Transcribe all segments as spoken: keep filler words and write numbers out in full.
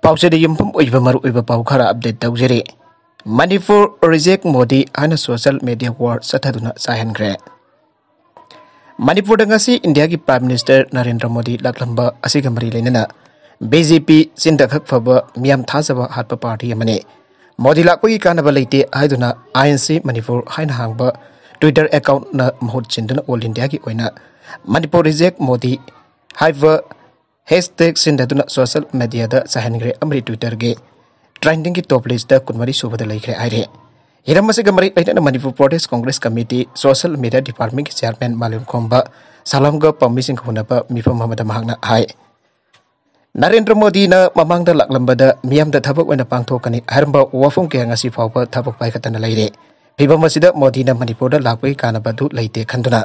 ꯄꯥꯎꯆꯦꯗ ꯌꯨꯝꯐꯝ ꯑꯣꯏꯕ ꯃꯔꯨꯑꯣꯏꯕ ꯄꯥꯎ ꯈꯔ ꯑꯞꯗꯦꯠ ꯇꯧꯖꯔꯤ꯫ ꯃꯅꯤꯄꯨꯔ ꯔꯤꯖꯦꯛ ꯃꯣꯗꯤ ꯍꯥꯏꯅ ꯁꯣꯁꯤꯌꯦꯜ ꯃꯦꯗꯤꯌꯥ ꯋꯥꯔ ꯆꯠꯊꯗꯨꯅ ꯆꯥꯏꯍꯟꯈ꯭ꯔꯦ꯫ ꯃꯅꯤꯄꯨꯔꯗ ꯉꯁꯤ ꯏꯟꯗꯤꯌꯥꯒꯤ ꯄ꯭ꯔꯥꯏꯝ ꯃꯤꯅꯤꯁꯇꯔ ꯅꯔꯦꯟꯗ꯭ꯔ ꯃꯣꯗꯤ ꯂꯥꯛꯂꯝꯕ ꯑꯁꯤꯒ ꯃꯔꯤ ꯂꯩꯅꯅ ꯕꯤ ꯖꯦ ꯄꯤ ꯆꯤꯟꯗ ꯈꯛ ꯐꯕ ꯃꯤꯌꯥꯝ ꯊꯥꯖꯕ ꯍꯥꯠꯄ ꯄꯥꯔꯇꯤ ꯑꯃꯅꯤ꯫ ꯃꯣꯗꯤ ꯂꯥꯛꯄꯒꯤ ꯀꯥꯟꯅꯕ ꯂꯩꯇꯦ ꯍꯥꯏꯗꯨꯅ ꯑꯥꯏ ꯑꯦꯟ ꯁꯤ ꯃꯅꯤꯄꯨꯔ ꯍꯥꯏꯅ ꯍꯥꯡꯕ ꯇ꯭ꯋꯤꯇꯔ ꯑꯦꯀꯥꯎꯟꯠꯅ ꯃꯍꯨꯠ ꯁꯤꯟꯗꯨꯅ ꯑꯣꯜ ꯏꯟꯗꯤꯌꯥꯒꯤ ꯑꯣꯏꯅ ꯃꯅꯤꯄꯨꯔ ꯔꯤꯖꯦꯛ ꯃꯣꯗꯤ ꯍꯥꯏꯕ ꯍꯦꯁꯇꯦꯒ ꯁꯤꯖꯤꯟꯅꯗꯨꯅ ꯁꯣꯁꯤꯌꯦꯜ ꯃꯦꯗꯤꯌꯥꯗ ꯆꯥꯏꯍꯟꯈ꯭ꯔꯦ ꯑꯃꯗꯤ ꯇ꯭ꯋꯤꯇꯔꯒꯤ ꯇ꯭ꯔꯦꯟꯗꯤꯡꯒꯤ ꯇꯣꯞ ꯂꯤꯁꯇ ꯀꯨꯟꯃꯔꯤ ꯁꯨꯕꯗ ꯂꯩꯈ꯭ꯔꯦ ꯍꯥꯏꯔꯤ꯫ ꯍꯤꯔꯝ ꯑꯁꯤꯒ ꯃꯔꯤ ꯂꯩꯅꯅ Manipur Pradesh Congress committee social media ꯗꯤꯄꯥꯔꯠꯃꯦꯟꯒꯤ ꯆꯤꯌꯥꯔꯃꯦꯟ ꯃꯥꯂꯦꯝꯈꯣꯝꯕ ꯁꯂꯥꯝꯒ ꯄꯥꯎꯃꯤꯁꯤꯡꯒ ꯎꯅꯕ ꯃꯤꯐꯝ ꯑꯃꯗ ꯃꯍꯥꯛꯅ ꯍꯥꯏ, ꯅꯔꯦꯟꯗ꯭ꯔ ꯃꯣꯗꯤꯅ ꯃꯃꯥꯡꯗ ꯂꯥꯛꯂꯝꯕꯗ ꯃꯤꯌꯥꯝꯗ ꯊꯕꯛ ꯑꯣꯏꯅ ꯄꯥꯡꯊꯣꯛꯀꯅꯤ ꯍꯥꯏꯔꯝꯕ ꯋꯥꯐꯝ ꯀꯌꯥ ꯉꯁꯤ ꯐꯥꯎꯕ ꯊꯕꯛ ꯄꯥꯏꯈꯠꯇꯅ ꯂꯩꯔꯤ꯫ ꯐꯤꯚꯝ ꯑꯁꯤꯗ ꯃꯣꯗꯤꯅ ꯃꯅꯤꯄꯨꯔꯗ ꯂꯥꯛꯄꯒꯤ ꯀꯥꯟꯅꯕ ꯑꯗꯨ ꯂꯩꯇꯦ ꯈꯟꯗꯨꯅ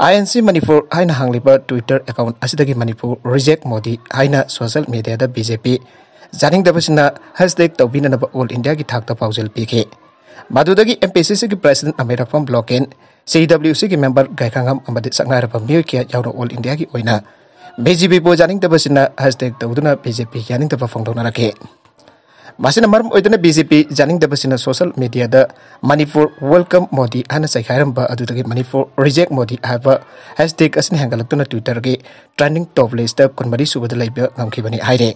ꯑꯥꯏ ꯑꯦꯟ ꯁꯤ ꯃꯅꯤꯄꯨꯔ ꯍꯥꯏꯅ ꯍꯥꯡꯂꯤꯕ ꯇ꯭ꯋꯤꯇꯔ ꯑꯦꯀꯥꯎꯟꯠ ꯑꯁꯤꯗꯒꯤ ꯃꯅꯤꯄꯨꯔ ꯔꯤꯖꯦꯛ ꯃꯣꯗꯤ ꯍꯥꯏꯅ ꯁꯣꯁꯤꯌꯦꯜ ꯃꯦꯗꯤꯌꯥꯗ ꯕꯤ ꯖꯦ ꯄꯤ ꯌꯥꯅꯤꯡꯗꯕꯁꯤꯡꯅ ꯍꯦꯁꯇꯦꯒ ꯇꯧꯕꯤꯅꯅꯕ ꯑꯣꯜ ꯏꯟꯗꯤꯌꯥꯒꯤ ꯊꯥꯛꯇ ꯄꯥꯎꯖꯦꯜ ꯄꯤꯈꯤ꯫ ꯃꯗꯨꯗꯒꯤ ꯑꯦꯝ ꯄꯤ ꯁꯤ ꯁꯤꯒꯤ ꯄ꯭ꯔꯦꯁꯤꯗꯦꯟꯠ ꯑꯃꯤꯔꯥꯄꯥꯝ ꯕ꯭ꯂꯣꯀꯦꯟ, ꯁꯤ ꯗꯕ꯭ꯂꯤꯎ ꯁꯤꯒꯤ ꯃꯦꯝꯕꯔ ꯒꯥꯏꯈꯥꯉꯝ ꯑꯃꯗꯤ ꯁꯛꯅꯥꯏꯔꯕ ꯃꯤꯑꯣꯏ ꯀꯌꯥ ꯌꯥꯎꯅ ꯑꯣꯜ ꯏꯟꯗꯤꯌꯥꯒꯤ ꯑꯣꯏꯅ ꯕꯤ ꯖꯦ ꯄꯤꯕꯨ ꯌꯥꯅꯤꯡꯗꯕꯁꯤꯡꯅ ꯍꯦꯁꯇꯦꯒ ꯇꯧꯗꯨꯅ ꯕꯤ ꯖꯦ ꯄꯤ ꯌꯥꯅꯤꯡꯗꯕ ꯐꯣꯡꯗꯣꯛꯅꯔꯛꯈꯤ꯫ ꯃꯁꯤꯅ ꯃꯔꯝ ꯑꯣꯏꯗꯨꯅ ꯕꯤ ꯖꯦ ꯄꯤ ꯌꯥꯅꯤꯡꯗꯕꯁꯤꯡꯅ ꯁꯣꯁꯤꯌꯦꯜ ꯃꯦꯗꯤꯌꯥꯗ ꯃꯅꯤꯄꯨꯔ ꯋꯦꯜꯀꯝ ꯃꯣꯗꯤ ꯍꯥꯏꯅ ꯆꯩꯈꯥꯏꯔꯝꯕ ꯑꯗꯨꯗꯒꯤ ꯃꯅꯤꯄꯨꯔ ꯔꯤꯖꯦꯛ ꯃꯣꯗꯤ ꯍꯥꯏꯕ ꯍꯦꯁꯇꯦꯒ ꯑꯁꯤꯅ ꯍꯦꯟꯒꯠꯂꯛꯇꯨꯅ ꯇ꯭ꯋꯤꯇꯔꯒꯤ ꯇ꯭ꯔꯦꯟꯗꯤꯡ ꯇꯣꯞ ꯂꯤꯁꯇ ꯀꯨꯟꯃꯔꯤ ꯁꯨꯕꯗ ꯂꯩꯕ ꯉꯝꯈꯤꯕꯅꯤ ꯍꯥꯏꯔꯤ꯫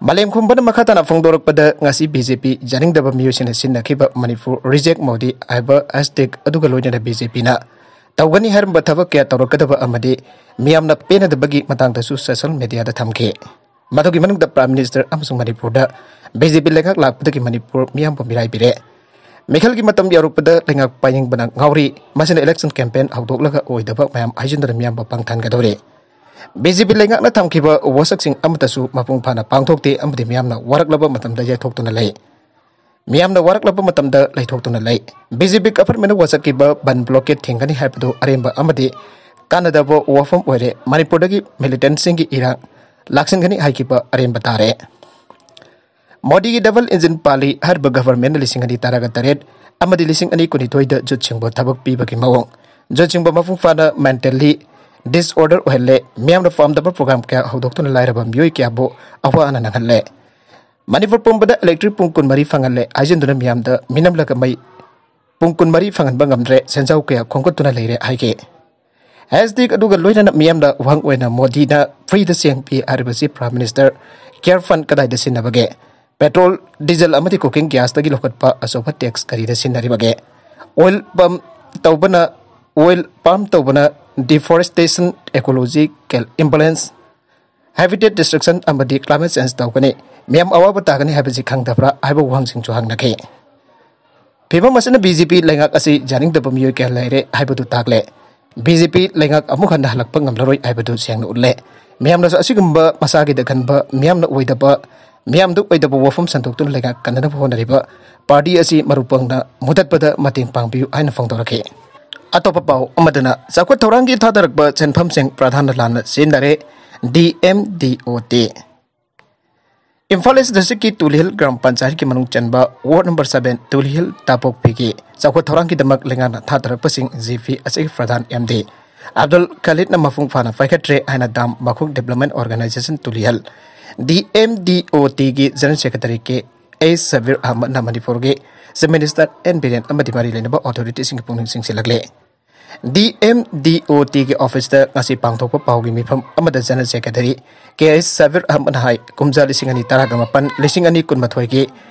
ꯃꯥꯂꯦꯝ ꯈꯨꯝꯕꯅ ꯃꯈꯥ ꯇꯥꯅ ꯐꯣꯡꯗꯣꯔꯛꯄꯗ, ꯉꯁꯤ ꯕꯤ ꯖꯦ ꯄꯤ ꯌꯥꯅꯤꯡꯗꯕ ꯃꯤꯑꯣꯏꯁꯤꯡꯅ ꯁꯤꯖꯤꯟꯅꯈꯤꯕ ꯃꯅꯤꯄꯨꯔ ꯔꯤꯖꯦꯛ ꯃꯣꯗꯤ ꯍꯥꯏꯕ ꯍꯦꯁꯇꯦꯒ ꯑꯗꯨꯒ ꯂꯣꯏꯅꯅ ꯕꯤ ꯖꯦ ꯄꯤꯅ ꯇꯧꯒꯅꯤ ꯍꯥꯏꯔꯝꯕ ꯊꯕꯛ ꯀꯌꯥ ꯇꯧꯔꯛꯀꯗꯕ ꯑꯃꯗꯤ ꯃꯤꯌꯥꯝꯅ ꯄꯦꯟꯅꯗꯕꯒꯤ ꯃꯇꯥꯡꯗꯁꯨ ꯁꯣꯁꯤꯌꯦꯜ ꯃꯦꯗꯤꯌꯥꯗ ꯊꯝꯈꯤ꯫ ꯃꯗꯨꯒꯤ ꯃꯅꯨꯡꯗ ꯄ꯭ꯔꯥꯏꯝ ꯃꯤꯅꯤꯁꯇꯔ ꯑꯃꯁꯨꯡ ꯃꯅꯤꯄꯨꯔꯗ ꯕꯤ ꯖꯦ ꯄꯤ ꯂꯩꯉꯥꯛ ꯂꯥꯛꯄꯗꯒꯤ ꯃꯅꯤꯄꯨꯔ ꯃꯤꯌꯥꯝꯕꯨ ꯃꯤꯔꯥꯏꯕꯤꯔꯦ꯫ ꯃꯤꯈꯜꯒꯤ ꯃꯇꯝ ꯌꯧꯔꯛꯄꯗ ꯂꯩꯉꯥꯛ ꯄꯥꯏꯅꯤꯡꯕꯅ ꯉꯥꯎꯔꯤ꯫ ꯃꯁꯤꯅ ꯏꯂꯦꯛꯁꯟ ꯀꯦꯝꯄꯦꯟ ꯍꯧꯗꯣꯛꯂꯒ ꯑꯣꯏꯗꯕ ꯃꯌꯥꯝ ꯍꯥꯏꯖꯤꯟꯗꯨꯅ ꯃꯤꯌꯥꯝꯕꯨ ꯄꯥꯡꯊꯍꯟꯒꯗꯧꯔꯤ꯫ ꯕꯤ ꯖꯦ ꯄꯤ ꯂꯩꯉꯥꯛꯅ ꯊꯝꯈꯤꯕ ꯋꯥꯁꯛꯁꯤꯡ ꯑꯃꯠꯇꯁꯨ ꯃꯄꯨꯡ ꯐꯥꯅ ꯄꯥꯡꯊꯣꯛꯇꯦ ꯑꯃꯗꯤ ꯃꯤꯌꯥꯝꯅ ꯋꯥꯔꯛꯂꯕ ꯃꯇꯝꯗ ꯌꯩꯊꯣꯛꯇꯨꯅ ꯂꯩ꯫ ꯃꯤꯌꯥꯝꯅ ꯋꯥꯔꯛꯂꯕ ꯃꯇꯝꯗ ꯂꯩꯊꯣꯛꯇꯨꯅ ꯂꯩ꯫ ꯕꯤ ꯖꯦ ꯄꯤ ꯒꯚꯔꯟꯃꯦꯟꯠꯅ ꯋꯥꯁꯛꯈꯤꯕ ꯕꯟ ꯕ꯭ꯂꯣꯀꯦꯠ ꯊꯤꯡꯒꯅꯤ ꯍꯥꯏꯕꯗꯨ ꯑꯔꯦꯝꯕ ꯑꯃꯗꯤ ꯀꯥꯟꯅꯗꯕ ꯋꯥꯐꯝ ꯑꯣꯏꯔꯦ꯫ ꯃꯅꯤꯄꯨꯔꯗꯒꯤ ꯃꯤꯂꯤꯇꯦꯟꯠꯁꯤꯡꯒꯤ ꯏꯔꯥꯡ ꯂꯥꯛꯁꯤꯟꯒꯅꯤ ꯍꯥꯏꯈꯤꯕ ꯑꯔꯦꯝꯕ ꯇꯥꯔꯦ꯫ ꯃꯣꯗꯤꯒꯤ ꯗꯕꯜ ꯏꯟꯖꯤꯟ ꯄꯥꯜꯂꯤ ꯍꯥꯏꯔꯤꯕ ꯒꯚꯔꯟꯃꯦꯟꯠꯅ ꯂꯤꯁꯤꯡ ꯑꯅꯤ ꯇꯔꯥꯒ ꯇꯔꯦꯠ ꯑꯃꯗꯤ ꯂꯤꯁꯤꯡ ꯑꯅꯤ ꯀꯨꯟꯅꯤꯊꯣꯏꯗ ꯖꯨꯠꯁꯤꯡꯕꯨ ꯊꯕꯛ ꯄꯤꯕꯒꯤ ꯃꯑꯣꯡ, ꯖꯨꯠꯁꯤꯡꯕꯨ ꯃꯄꯨꯡ ꯐꯥꯅ ꯃꯦꯟꯇꯦꯜꯂꯤ disorder ꯑꯣꯏꯍꯜꯂꯦ꯫ ꯃꯤꯌꯥꯝꯅ ꯄꯥꯝꯗꯕ program ꯀꯌꯥ ꯍꯧꯗꯣꯛꯇꯨꯅ ꯂꯥꯏꯔꯕ ꯃꯤꯑꯣꯏ ꯀꯌꯥꯕꯨ ꯑꯋꯥ ꯑꯅ ꯅꯪꯍꯜꯂꯦ꯫ ꯃꯅꯤꯄꯨꯔ ꯄꯨꯝꯕꯗ electric ꯄꯨꯡ ꯀꯨꯟꯃꯔꯤ ꯐꯪꯍꯜꯂꯦ ꯍꯥꯏꯖꯤꯟꯗꯨꯅ ꯃꯤꯌꯥꯝꯗ ꯃꯤꯅꯝꯂꯒ ꯃꯩ ꯄꯨꯡ ꯀꯨꯟꯃꯔꯤ ꯐꯪꯍꯟꯕ ꯉꯝꯗ꯭ꯔꯦ, ꯁꯦꯟꯖꯥꯎ ꯀꯌꯥ ꯈꯣꯝꯒꯠꯇꯨꯅ ꯂꯩꯔꯦ ꯍꯥꯏꯈꯤ꯫ ꯍꯦꯁꯇꯦꯒ ꯑꯗꯨꯒ ꯂꯣꯏꯅꯅ ꯃꯤꯌꯥꯝꯅ ꯋꯥꯍꯪ ꯑꯣꯏꯅ ꯃꯣꯗꯤꯅ free ꯗ ꯆꯦꯡ ꯄꯤ ꯍꯥꯏꯔꯤꯕꯁꯤ Prime Minister Care Fund ꯀꯗꯥꯏꯗ ꯁꯤꯖꯤꯟꯅꯕꯒꯦ? Petrol, diesel ꯑꯃꯗꯤ cooking gasꯇꯒꯤ ꯂꯧꯈꯠꯄ ꯑꯆꯧꯕ tax ꯀꯔꯤꯗ ꯁꯤꯖꯤꯟꯅꯔꯤꯕꯒꯦ? Oil palm ꯇꯧꯕꯅ, oil palm ꯇꯧꯕꯅ deforestation, ecological imbalance, habitat destruction ꯑꯃꯗꯤ climate change ꯇꯧꯒꯅꯤ꯫ ꯃꯤꯌꯥꯝ ꯑꯋꯥꯕ ꯇꯥꯒꯅꯤ ꯍꯥꯏꯕꯁꯤ ꯈꯪꯗꯕ꯭ꯔꯥ ꯍꯥꯏꯕ ꯋꯥꯍꯪꯁꯤꯡꯁꯨ ꯍꯪꯅꯈꯤ꯫ ꯐꯤꯕꯝ ꯑꯁꯤꯅ BJP ꯂꯩꯉꯥꯛ ꯑꯁꯤ ꯌꯥꯅꯤꯡꯗꯕ ꯃꯤꯑꯣꯏ ꯀꯌꯥ ꯂꯩꯔꯦ ꯍꯥꯏꯕꯗꯨ ꯇꯥꯛꯂꯦ꯫ BJP ꯂꯩꯉꯥꯛ ꯑꯃꯨꯛ ꯍꯟꯅ ꯍꯜꯂꯛꯄ ꯉꯝꯂꯔꯣꯏ ꯍꯥꯏꯕꯗꯨ ꯁꯦꯡꯅ ꯎꯠꯂꯦ꯫ ꯃꯤꯌꯥꯝꯅꯁꯨ ꯑꯁꯤꯒꯨꯝꯕ ꯃꯁꯥꯒꯤꯗ ꯈꯟꯕ, ꯃꯤꯌꯥꯝꯅ ꯑꯣꯏꯗꯕ, ꯃꯤꯌꯥꯝꯗ ꯑꯣꯏꯗꯕ ꯋꯥꯐꯝ ꯁꯟꯗꯣꯛꯇꯨꯅ ꯂꯩꯉꯥꯛ ꯀꯟꯅꯅꯕ ꯍꯣꯠꯅꯔꯤꯕ party ꯑꯁꯤ ꯃꯔꯨ ꯄꯪꯅ ꯃꯨꯊꯠꯄꯗ ꯃꯇꯦꯡ ꯄꯥꯡꯕꯤꯌꯨ ꯍꯥꯏꯅ ꯐꯣꯡꯗꯣꯔꯛꯈꯤ꯫ ꯑꯇꯣꯞꯄ ꯄꯥꯎ ꯑꯃꯗꯅ, ꯆꯥꯎꯈꯠ ꯊꯧꯔꯥꯡꯒꯤ ꯊꯥꯗꯔꯛꯄ ꯁꯦꯟꯐꯝꯁꯤꯡ ꯄ꯭ꯔꯙꯥꯟꯅ ꯂꯥꯟꯅ ꯁꯤꯖꯤꯟꯅꯔꯦ, DMDOT꯫ ꯏꯝꯐꯥꯜ ꯏꯁ ꯗꯤꯁꯇ꯭ꯔꯤꯛꯀꯤ ꯇꯨꯂꯤꯍꯜ ꯒ꯭ꯔꯥꯝ ꯄꯟꯆꯥꯌꯠꯀꯤ ꯃꯅꯨꯡ ꯆꯟꯕ ꯋꯥꯔꯗ ꯅꯝꯕꯔ seven ꯇꯨꯂꯤꯍꯜ ꯇꯥꯄꯣꯛꯄꯤꯒꯤ ꯆꯥꯎꯈꯠ ꯊꯧꯔꯥꯡꯒꯤꯗꯃꯛ ꯂꯩꯉꯥꯛꯅ ꯊꯥꯗꯔꯛꯄꯁꯤꯡ ꯖꯤꯄꯤ ꯑꯁꯤꯒꯤ ꯄ꯭ꯔꯙꯥꯟ ꯑꯦꯝ ꯗꯤ ꯑꯕꯗꯨꯜ ꯈꯥꯂꯤꯗꯅ ꯃꯄꯨꯡ ꯐꯥꯅ ꯄꯥꯏꯈꯠꯇ꯭ꯔꯦ ꯍꯥꯏꯅ ꯗꯥꯝ ꯃꯈꯣꯛ ꯗꯤꯕ꯭ꯂꯞꯃꯦꯟ ꯑꯣꯔꯒꯅꯥꯏꯖꯦꯁꯟ ꯇꯨꯂꯤꯍꯜ, DMDOTꯒꯤ general secretary K H Sabir ꯑꯍꯃꯗꯅ ꯃꯅꯤꯄꯨꯔꯒꯤ ꯆꯤꯐ ꯃꯤꯅꯤꯁꯇꯔ ꯑꯦꯟ ꯕꯤꯔꯦꯟ ꯑꯃꯗꯤ ꯃꯔꯤ ꯂꯩꯅꯕ ꯑꯣꯊꯣꯔꯤꯇꯤꯁꯤꯡꯒꯤ ꯄꯨꯛꯅꯤꯡ ꯆꯤꯡꯁꯤꯜꯂꯛꯂꯦ꯫ DMDOTꯒꯤ ꯑꯣꯐꯤꯁꯇ ꯉꯁꯤ ꯄꯥꯡꯊꯣꯛꯄ ꯄꯥꯎꯒꯤ ꯃꯤꯐꯝ ꯑꯃꯗ general secretary K H Sabir ꯑꯍꯃꯗꯅ ꯍꯥꯏ, ꯀꯨꯝꯖꯥ ꯂꯤꯁꯤꯡ ꯑꯅꯤ ꯇꯔꯥꯒ ꯃꯥꯄꯟ, ꯂꯤꯁꯤꯡ ꯑꯅꯤ ꯀꯨꯟꯃꯥꯊꯣꯏꯒꯤ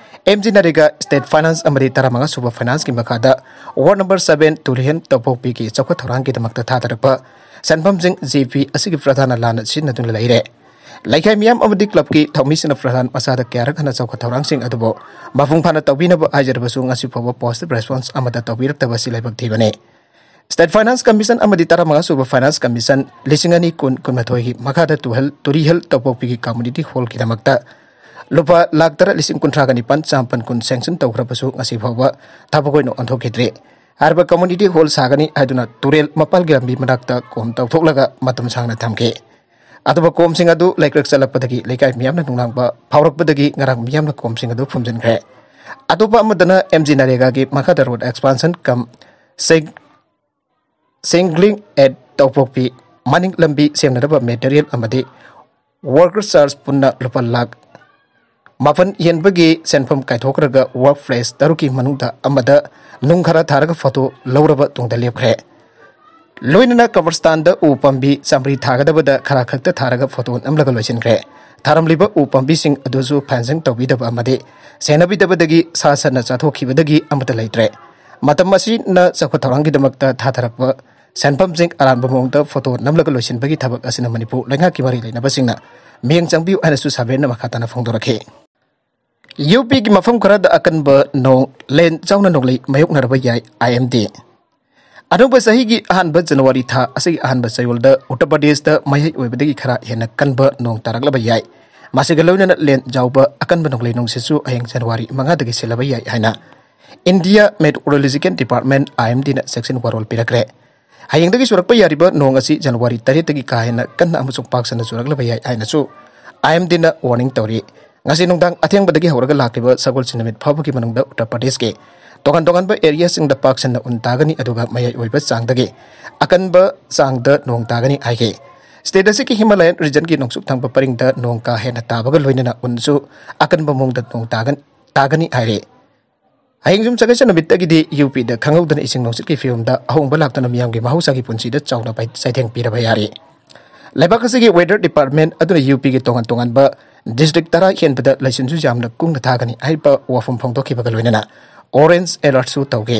MGNREGA, state finance ꯑꯃꯗꯤ ꯇꯔꯥꯃꯉꯥ ꯁꯨꯕ financeꯀꯤ ꯃꯈꯥꯗ ꯋꯥꯔꯗ ꯅꯝꯕꯔ seven ꯇꯨꯂꯤꯍꯜ ꯇꯥꯄꯣꯛꯄꯤꯒꯤ ꯆꯥꯎꯈꯠ ꯊꯧꯔꯥꯡꯒꯤꯗꯃꯛꯇ ꯊꯥꯗꯔꯛꯄ ꯁꯦꯟꯐꯝꯁꯤꯡ ꯖꯤꯄꯤ ꯑꯁꯤꯒꯤ ꯄ꯭ꯔꯙꯥꯟꯅ ꯂꯥꯟꯅ ꯁꯤꯖꯤꯟꯅꯗꯨꯅ ꯂꯩꯔꯦ꯫ ꯂꯩꯀꯥꯏ ꯃꯤꯌꯥꯝ ꯑꯃꯗꯤ ꯀ꯭ꯂꯕꯀꯤ ꯊꯧꯃꯤꯁꯤꯡꯅ ꯄ꯭ꯔꯙꯥꯟ ꯃꯁꯥꯗ ꯀꯌꯥꯔꯛ ꯍꯟꯅ ꯆꯥꯎꯈꯠ ꯊꯧꯔꯥꯡꯁꯤꯡ ꯑꯗꯨꯕꯨ ꯃꯄꯨꯡ ꯐꯥꯅ ꯇꯧꯕꯤꯅꯕ ꯍꯥꯏꯖꯔꯕꯁꯨ ꯉꯁꯤ ꯐꯥꯎꯕ positive response ꯑꯃꯠꯇ ꯇꯧꯕꯤꯔꯛꯇꯕ ꯑꯁꯤ ꯂꯥꯏꯕꯛ ꯊꯤꯕꯅꯤ꯫ State Finance Commission ꯑꯃꯗꯤ ꯇꯔꯥꯃꯉꯥ ꯁꯨꯕ Finance Commission ꯂꯤꯁꯤꯡ ꯑꯅꯤ ꯀꯨꯟ ꯀꯨꯟꯃꯥꯊꯣꯏꯒꯤ ꯃꯈꯥꯗ ꯇꯨꯍꯜ, ꯇꯨꯔꯤꯍꯜ ꯇꯧꯄꯣꯛꯄꯤꯒꯤ community hallꯒꯤꯗꯃꯛꯇ ꯂꯨꯄꯥ ꯂꯥꯈ ꯇꯔꯥ ꯂꯤꯁꯤꯡ ꯀꯨꯟꯊ꯭ꯔꯥꯒ ꯅꯤꯄꯥꯟ ꯆꯥꯃꯥꯄꯟ ꯀꯨꯟ sanction ꯇꯧꯈ꯭ꯔꯕꯁꯨ ꯉꯁꯤ ꯐꯥꯎꯕ ꯊꯕꯛ ꯑꯣꯏꯅ ꯑꯣꯟꯊꯣꯛꯈꯤꯗ꯭ꯔꯤ꯫ ꯍꯥꯏꯔꯤꯕ community hall ꯁꯥꯒꯅꯤ ꯍꯥꯏꯗꯨꯅ ꯇꯨꯔꯦꯜ ꯃꯄꯥꯜꯒꯤ ꯂꯝꯕꯤ ꯃꯅꯥꯛꯇ ꯀꯣꯝ ꯇꯧꯊꯣꯛꯂꯒ ꯃꯇꯝ ꯁꯥꯡꯅ ꯊꯝꯈꯤ꯫ ꯑꯗꯨꯕꯨ ꯀꯣꯝꯁꯤꯡ ꯑꯗꯨ ꯂꯩꯀ꯭ꯔꯛ ꯆꯠꯂꯛꯄꯗꯒꯤ ꯂꯩꯀꯥꯏ ꯃꯤꯌꯥꯝꯅ ꯅꯨꯡꯅꯥꯡꯕ ꯐꯥꯎꯔꯛꯄꯗꯒꯤ ꯉꯔꯥꯡ ꯃꯤꯌꯥꯝꯅ ꯀꯣꯝꯁꯤꯡ ꯑꯗꯨ ꯐꯨꯝꯖꯤꯟꯈ꯭ꯔꯦ꯫ ꯑꯇꯣꯞꯄ ꯑꯃꯗꯅ MGNREGAꯒꯤ ꯃꯈꯥꯗ road expansion cum sing-, singling at ꯇꯧꯄꯣꯛꯄꯤ ꯃꯅꯤꯡ ꯂꯝꯕꯤ ꯁꯦꯝꯅꯅꯕ ꯃꯦꯇꯔꯤꯌꯦꯜ ꯑꯃꯗꯤ ꯋꯥꯔꯀꯔ ꯆꯥꯔꯖ ꯄꯨꯟꯅ ꯂꯨꯄꯥ ꯂꯥꯈ ꯃꯥꯄꯟ ꯍꯦꯟꯕꯒꯤ ꯁꯦꯟꯐꯝ ꯀꯥꯏꯊꯣꯛꯈ꯭ꯔꯒ ꯋꯥꯔꯛ ꯄ꯭ꯂꯦꯁ ꯇꯔꯨꯛꯀꯤ ꯃꯅꯨꯡꯗ ꯑꯃꯗ ꯅꯨꯡ ꯈꯔ ꯊꯥꯔꯒ ꯐꯣꯇꯣ ꯂꯧꯔꯕ ꯇꯨꯡꯗ ꯂꯦꯞꯈ꯭ꯔꯦ꯫ ꯂꯣꯏꯅꯅ ꯀꯕꯔꯁꯇꯥꯟꯗ ꯎ ꯄꯥꯝꯕꯤ ꯆꯥꯃꯔꯤ ꯊꯥꯒꯗꯕꯗ ꯈꯔ ꯈꯛꯇ ꯊꯥꯔꯒ ꯐꯣꯇꯣ ꯅꯝꯂꯒ ꯂꯣꯏꯁꯤꯟꯈ꯭ꯔꯦ꯫ ꯊꯥꯔꯝꯂꯤꯕ ꯎ ꯄꯥꯝꯕꯤꯁꯤꯡ ꯑꯗꯨꯁꯨ ꯐꯦꯟꯁꯤꯡ ꯇꯧꯕꯤꯗꯕ ꯑꯃꯗꯤ ꯁꯦꯟꯅꯕꯤꯗꯕꯗꯒꯤ ꯁꯥ ꯁꯟꯅ ꯆꯥꯊꯣꯛꯈꯤꯕꯗꯒꯤ ꯑꯃꯠꯇ ꯂꯩꯇ꯭ꯔꯦ꯫ ꯃꯇꯝ ꯑꯁꯤꯅ ꯆꯥꯎꯈꯠ ꯊꯧꯔꯥꯡꯒꯤꯗꯃꯛꯇ ꯊꯥꯊꯔꯛꯄ ꯁꯦꯟꯐꯝꯁꯤꯡ ꯑꯔꯥꯟꯕ ꯃꯑꯣꯡꯗ ꯐꯣꯇꯣ ꯅꯝꯂꯒ ꯂꯣꯏꯁꯤꯟꯕꯒꯤ ꯊꯕꯛ ꯑꯁꯤꯅ ꯃꯅꯤꯄꯨꯔ ꯂꯩꯉꯥꯛꯀꯤ ꯃꯔꯤ ꯂꯩꯅꯕꯁꯤꯡꯅ ꯃꯤꯠꯌꯦꯡ ꯆꯪꯕꯤꯌꯨ ꯍꯥꯏꯅꯁꯨ ꯁꯥꯕꯦꯟꯅ ꯃꯈꯥ ꯇꯥꯅ ꯐꯣꯡꯗꯣꯔꯛꯈꯤ꯫ ꯌꯨ ꯄꯤꯒꯤ ꯃꯐꯝ ꯈꯔꯗ ꯑꯀꯟꯕ ꯅꯣꯡ, ꯂꯦꯟ ꯆꯥꯎꯅ ꯅꯣꯡꯂꯩ ꯃꯥꯌꯣꯛꯅꯔꯕ ꯌꯥꯏ, ꯑꯥꯏ ꯑꯦꯝ ꯗꯤ꯫ ꯑꯅꯧꯕ ꯆꯍꯤꯒꯤ ꯑꯍꯥꯟꯕ ꯖꯅꯋꯥꯔꯤ ꯊꯥ ꯑꯁꯤꯒꯤ ꯑꯍꯥꯟꯕ ꯆꯌꯣꯜꯗ ꯎꯠꯇꯔ ꯄ꯭ꯔꯗꯦꯁꯇ ꯃꯌꯥꯏ ꯑꯣꯏꯕꯗꯒꯤ ꯈꯔ ꯍꯦꯟꯅ ꯀꯟꯕ ꯅꯣꯡ ꯇꯥꯔꯛꯂꯕ ꯌꯥꯏ꯫ ꯃꯁꯤꯒ ꯂꯣꯏꯅꯅ ꯂꯦꯟ ꯌꯥꯎꯕ ꯑꯀꯟꯕ ꯅꯣꯡꯂꯩ ꯅꯨꯡꯁꯤꯠꯁꯨ ꯍꯌꯦꯡ ꯖꯅꯋꯥꯔꯤ ꯃꯉꯥꯗꯒꯤ ꯁꯤꯜꯂꯕ ꯌꯥꯏ ꯍꯥꯏꯅ ꯏꯟꯗꯤꯌꯥ ꯃꯦꯠꯑꯣꯔꯣꯂꯣꯖꯤꯀꯦꯜ ꯗꯤꯄꯥꯔꯠꯃꯦꯟ, ꯑꯥꯏ ꯑꯦꯝ ꯗꯤꯅ ꯆꯦꯛꯁꯤꯟ ꯋꯥꯔꯣꯜ ꯄꯤꯔꯛꯈ꯭ꯔꯦ꯫ ꯍꯌꯦꯡꯗꯒꯤ ꯆꯨꯔꯛꯄ ꯌꯥꯔꯤꯕ ꯅꯣꯡ ꯑꯁꯤ ꯖꯅꯋꯥꯔꯤ ꯇꯔꯦꯠꯇꯒꯤ ꯀꯥ ꯍꯦꯟꯅ ꯀꯟꯅ ꯑꯃꯁꯨꯡ ꯄꯥꯛ ꯁꯟꯅ ꯆꯨꯔꯛꯂꯕ ꯌꯥꯏ ꯍꯥꯏꯅꯁꯨ ꯑꯥꯏ ꯑꯦꯝ ꯗꯤꯅ ꯋꯥꯔꯅꯤꯡ ꯇꯧꯔꯤ꯫ ꯉꯁꯤ ꯅꯨꯡꯗꯥꯡ ꯑꯊꯦꯡꯕꯗꯒꯤ ꯍꯧꯔꯒ ꯂꯥꯛꯂꯤꯕ ꯁꯒꯣꯜꯁꯦꯟ ꯅꯨꯃꯤꯠ ꯐꯥꯎꯕꯒꯤ ꯃꯅꯨꯡꯗ ꯎꯠꯇꯔ ꯄ꯭ꯔꯗꯦꯁꯀꯤ ꯇꯣꯉꯥꯟ ꯇꯣꯉꯥꯟꯕ ꯑꯦꯔꯤꯌꯥꯁꯤꯡꯗ ꯄꯥꯛ ꯁꯟꯅ ꯎꯟ ꯇꯥꯒꯅꯤ, ꯑꯗꯨꯒ ꯃꯌꯥꯏ ꯑꯣꯏꯕ ꯆꯥꯡꯗꯒꯤ ꯑꯀꯟꯕ ꯆꯥꯡꯗ ꯅꯣꯡ ꯇꯥꯒꯅꯤ ꯍꯥꯏꯈꯤ꯫ ꯁ꯭ꯇꯦꯠ ꯑꯁꯤꯒꯤ ꯍꯤꯃꯥꯂꯌꯟ ꯔꯤꯖꯟꯒꯤ ꯅꯣꯡꯆꯨꯞ ꯊꯪꯕ ꯄꯔꯤꯡꯗ ꯅꯣꯡ ꯀꯥ ꯍꯦꯟꯅ ꯇꯥꯕꯒ ꯂꯣꯏꯅꯅ ꯎꯟꯁꯨ ꯑꯀꯟꯕ ꯃꯑꯣꯡꯗ ꯅꯣꯡ ꯇꯥꯒꯅꯤ, ꯇꯥꯒꯅꯤ ꯍꯥꯏꯔꯤ꯫ ꯍꯌꯦꯡ ꯌꯨꯝꯁꯀꯩꯁ ꯅꯨꯃꯤꯠꯇꯒꯤꯗꯤ ꯌꯨ ꯄꯤꯗ ꯈꯪꯍꯧꯗꯅ ꯏꯁꯤꯡ ꯅꯨꯡꯁꯤꯠꯀꯤ ꯐꯤꯕꯝꯗ ꯑꯍꯣꯡꯕ ꯂꯥꯛꯇꯨꯅ ꯃꯤꯌꯥꯝꯒꯤ ꯃꯍꯧꯁꯥꯒꯤ ꯄꯨꯟꯁꯤꯗ ꯆꯥꯎꯅ ꯄꯥꯏ-, ꯆꯩꯊꯦꯡ ꯄꯤꯔꯕ ꯌꯥꯔꯤ꯫ ꯂꯩꯕꯥꯛ ꯑꯁꯤꯒꯤ ꯋꯦꯗꯔ ꯗꯤꯄꯥꯔꯠꯃꯦꯟ ꯑꯗꯨꯅ ꯌꯨ ꯄꯤꯒꯤ ꯇꯣꯉꯥꯟ ꯇꯣꯉꯥꯟꯕ ꯗꯤꯁꯇ꯭ꯔꯤꯛ ꯇꯔꯥ ꯍꯦꯟꯕꯗ ꯂꯩꯆꯤꯟꯁꯨ ꯌꯥꯝꯅ ꯀꯨꯡꯅ ꯊꯥꯒꯅꯤ ꯍꯥꯏꯕ ꯋꯥꯐꯝ ꯐꯣꯡꯗꯣꯛꯈꯤꯕꯒ ꯂꯣꯏꯅꯅ ꯑꯣꯔꯦꯟꯖ ꯑꯦꯂꯔꯠꯁꯨ ꯇꯧꯈꯤ꯫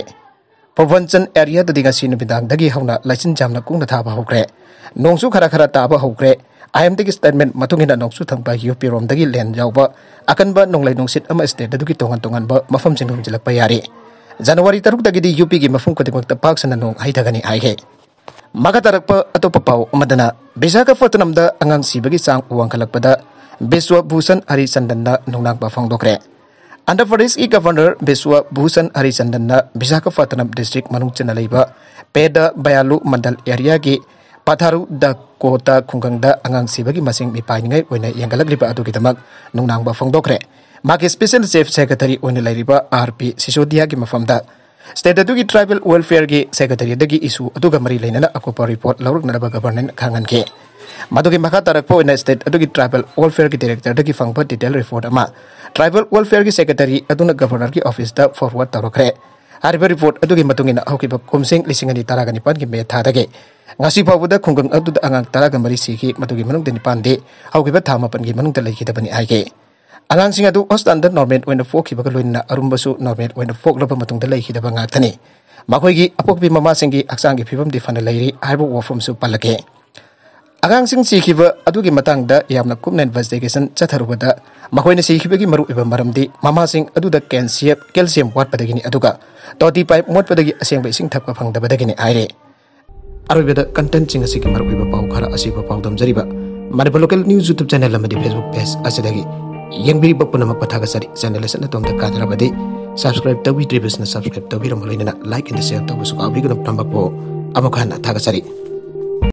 ꯄꯨꯔꯕꯟꯆꯜ ꯑꯦꯔꯤꯌꯥꯗꯗꯤ ꯉꯁꯤ ꯅꯨꯃꯤꯗꯥꯡꯗꯒꯤ ꯍꯧꯅ ꯂꯩꯆꯤꯟ ꯌꯥꯝꯅ ꯀꯨꯡꯅ ꯊꯥꯕ ꯍꯧꯈ꯭ꯔꯦ꯫ ꯅꯣꯡꯁꯨ ꯈꯔ ꯈꯔ ꯇꯥꯕ ꯍꯧꯈ꯭ꯔꯦ꯫ ꯑꯥꯏ ꯑꯦꯝ ꯗꯤꯒꯤ ꯁ꯭ꯇꯦꯠꯃꯦꯟ ꯃꯇꯨꯡ ꯏꯟꯅ ꯅꯣꯡꯆꯨꯞ ꯊꯪꯕ ꯌꯨ ꯄꯤ ꯔꯣꯝꯗꯒꯤ ꯂꯦꯟ ꯌꯥꯎꯕ ꯑꯀꯟꯕ ꯅꯣꯡꯂꯩ ꯅꯨꯡꯁꯤꯠ ꯑꯃ ꯁ꯭ꯇꯦꯠ ꯑꯗꯨꯒꯤ ꯇꯣꯉꯥꯟ ꯇꯣꯉꯥꯟꯕ ꯃꯐꯝꯁꯤꯡꯗ ꯍꯨꯝꯖꯤꯜꯂꯛꯄ ꯌꯥꯔꯤ꯫ ꯖꯅꯋꯥꯔꯤ ꯇꯔꯨꯛꯇꯒꯤꯗꯤ ꯌꯨ ꯄꯤꯒꯤ ꯃꯐꯝ ꯈꯨꯗꯤꯡꯃꯛꯇ ꯄꯥꯛ ꯁꯟꯅ ꯅꯣꯡ ꯍꯩꯊꯒꯅꯤ ꯍꯥꯏꯈꯤ꯫ ꯃꯈꯥ ꯇꯥꯔꯛꯄ ꯑꯇꯣꯞꯄ ꯄꯥꯎ ꯑꯃꯗꯅ, ꯕꯤꯁꯥꯈꯥꯄꯠꯅꯝꯗ ꯑꯉꯥꯡ ꯁꯤꯕꯒꯤ ꯆꯥꯡ ꯋꯥꯡꯈꯠꯂꯛꯄꯗ ꯕꯤꯁ꯭ꯋ ꯚꯨꯁꯟ ꯍꯔꯤꯆꯟꯗꯟꯅ ꯅꯨꯡꯅꯥꯡꯕ ꯐꯣꯡꯗꯣꯛꯈ꯭ꯔꯦ꯫ ꯑꯟꯙ꯭ꯔ ꯄ꯭ꯔꯗꯦꯁꯀꯤ ꯒꯚꯔꯅꯔ ꯕꯤꯁ꯭ꯋ ꯚꯨꯁꯟ ꯍꯔꯤꯆꯟꯗꯟꯅ ꯕꯤꯁꯥꯈꯥꯄꯠꯅꯝ ꯗꯤꯁꯇ꯭ꯔꯤꯛ ꯃꯅꯨꯡ ꯆꯟꯅ ꯂꯩꯕ ꯄꯦꯗ ꯕꯌꯥꯂꯨ ꯃꯟꯗꯜ ꯑꯦꯔꯤꯌꯥꯒꯤ ꯄꯥꯊꯥꯔꯨ ꯗ ꯀꯣꯇꯥ ꯈꯨꯡꯒꯪꯗ ꯑꯉꯥꯡ ꯁꯤꯕꯒꯤ ꯃꯁꯤꯡ ꯃꯤꯄꯥꯏꯅꯤꯡꯉꯥꯏ ꯑꯣꯏꯅ ꯍꯦꯟꯒꯠꯂꯛꯂꯤꯕ ꯑꯗꯨꯒꯤꯗꯃꯛ ꯅꯨꯡꯅꯥꯡꯕ ꯐꯣꯡꯗꯣꯛꯈ꯭ꯔꯦ꯫ ꯃꯥꯒꯤ ꯁ꯭ꯄꯦꯁꯦꯜ ꯆꯤꯐ ꯁꯦꯀ꯭ꯔꯦꯇꯔꯤ ꯑꯣꯏꯅ ꯂꯩꯔꯤꯕ ꯑꯥꯔ ꯄꯤ ꯁꯤꯁꯣꯗꯤꯌꯥꯒꯤ ꯃꯐꯝꯗ State ꯑꯗꯨꯒꯤ tribal welfareꯒꯤ secretaryꯗꯒꯤ issue ꯑꯗꯨꯒ ꯃꯔꯤ ꯂꯩꯅꯅ ꯑꯀꯨꯞꯄ report ꯂꯧꯔꯛꯅꯅꯕ governorꯅ ꯈꯪꯍꯟꯈꯤ꯫ ꯃꯗꯨꯒꯤ ꯃꯈꯥ ꯇꯥꯔꯛꯄ ꯑꯣꯏꯅ state ꯑꯗꯨꯒꯤ tribal welfareꯒꯤ directorꯗꯒꯤ ꯐꯪꯕ detail report ꯑꯃ tribal welfareꯒꯤ secretary ꯑꯗꯨꯅ governorꯒꯤ officeꯇ forward ꯇꯧꯔꯛꯈ꯭ꯔꯦ꯫ ꯍꯥꯏꯔꯤꯕ report ꯑꯗꯨꯒꯤ ꯃꯇꯨꯡ ꯏꯟꯅ ꯍꯧꯈꯤꯕ ꯀꯨꯝꯖꯤꯡ ꯂꯤꯁꯤꯡ ꯑꯅꯤ ꯇꯔꯥꯒ ꯅꯤꯄꯥꯟꯒꯤ May ꯊꯥꯗꯒꯤ ꯉꯁꯤ ꯐꯥꯎꯕꯗ ꯈꯨꯡꯒꯪ ꯑꯗꯨꯗ ꯑꯉꯥꯡ ꯇꯔꯥꯒ ꯃꯔꯤ ꯁꯤꯈꯤ, ꯃꯗꯨꯒꯤ ꯃꯅꯨꯡꯗ ꯅꯤꯄꯥꯟꯗꯤ ꯍꯧꯈꯤꯕ ꯊꯥ ꯃꯥꯄꯟꯒꯤ ꯃꯅꯨꯡꯗ ꯂꯩꯈꯤꯗꯕꯅꯤ ꯍꯥꯏꯈꯤ꯫ ꯑꯉꯥꯡꯁꯤꯡ ꯑꯗꯨ hospitalꯗ normal ꯑꯣꯏꯅ ꯄꯣꯛꯈꯤꯕꯒ ꯂꯣꯏꯅꯅ ꯑꯔꯨꯝꯕꯁꯨ normal ꯑꯣꯏꯅ ꯄꯣꯛꯂꯕ ꯃꯇꯨꯡꯗ ꯂꯩꯈꯤꯗꯕ ꯉꯥꯛꯇꯅꯤ꯫ ꯃꯈꯣꯏꯒꯤ ꯑꯄꯣꯛꯄꯤ ꯃꯃꯥꯁꯤꯡꯒꯤ ꯍꯛꯆꯥꯡꯒꯤ ꯐꯤꯕꯝꯗꯤ ꯐꯅ ꯂꯩꯔꯤ ꯍꯥꯏꯕ ꯋꯥꯐꯝꯁꯨ ꯄꯜꯂꯛꯈꯤ꯫ ꯑꯉꯥꯡꯁꯤꯡ ꯁꯤꯈꯤꯕ ꯑꯗꯨꯒꯤ ꯃꯇꯥꯡꯗ ꯌꯥꯝꯅ ꯀꯨꯞꯅ investigation ꯆꯠꯊꯔꯨꯕꯗ ꯃꯈꯣꯏꯅ ꯁꯤꯈꯤꯕꯒꯤ ꯃꯔꯨꯑꯣꯏꯕ ꯃꯔꯝꯗꯤ ꯃꯃꯥꯁꯤꯡ ꯑꯗꯨꯗ calcium, calcium ꯋꯥꯠꯄꯗꯒꯤꯅꯤ, ꯑꯗꯨꯒ ꯇꯣꯇꯤ pipe ꯃꯣꯠꯄꯗꯒꯤ ꯑꯁꯦꯡꯕ ꯏꯁꯤꯡ ꯊꯛꯄ ꯐꯪꯗꯕꯗꯒꯤꯅꯤ ꯍꯥꯏꯔꯤ꯫ ꯑꯔꯣꯏꯕꯗ contentꯁꯤꯡ ꯑꯁꯤꯒꯤ ꯃꯔꯨꯑꯣꯏꯕ ꯄꯥꯎ ꯈꯔ ꯑꯁꯤꯕꯨ ꯄꯥꯎꯗꯝꯖꯔꯤꯕ Manipur Local News YouTube channel ꯑꯃꯗꯤ Facebook page ꯑꯁꯤꯗꯒꯤ ꯌꯦꯡꯕꯤꯔꯤꯕ ꯄꯨꯝꯅꯃꯛꯄꯨ ꯊꯥꯒꯠꯆꯔꯤ꯫ Channel ꯑꯁꯤꯅ ꯑꯗꯣꯝꯗ ꯀꯥꯟꯅꯔꯕꯗꯤ subscribe ꯇꯧꯕꯤꯗ꯭ꯔꯤꯕꯁꯤꯅ subscribe ꯇꯧꯕꯤꯔꯝꯕ ꯂꯣꯏꯅꯅ like and share ꯇꯧꯕꯁꯨ ꯀꯥꯎꯕꯤꯒꯅꯨ꯫ ꯄꯨꯝꯅꯃꯛꯄꯨ ꯑꯃꯨꯛ ꯍꯟꯅ ꯊꯥꯒꯠꯆꯔꯤ꯫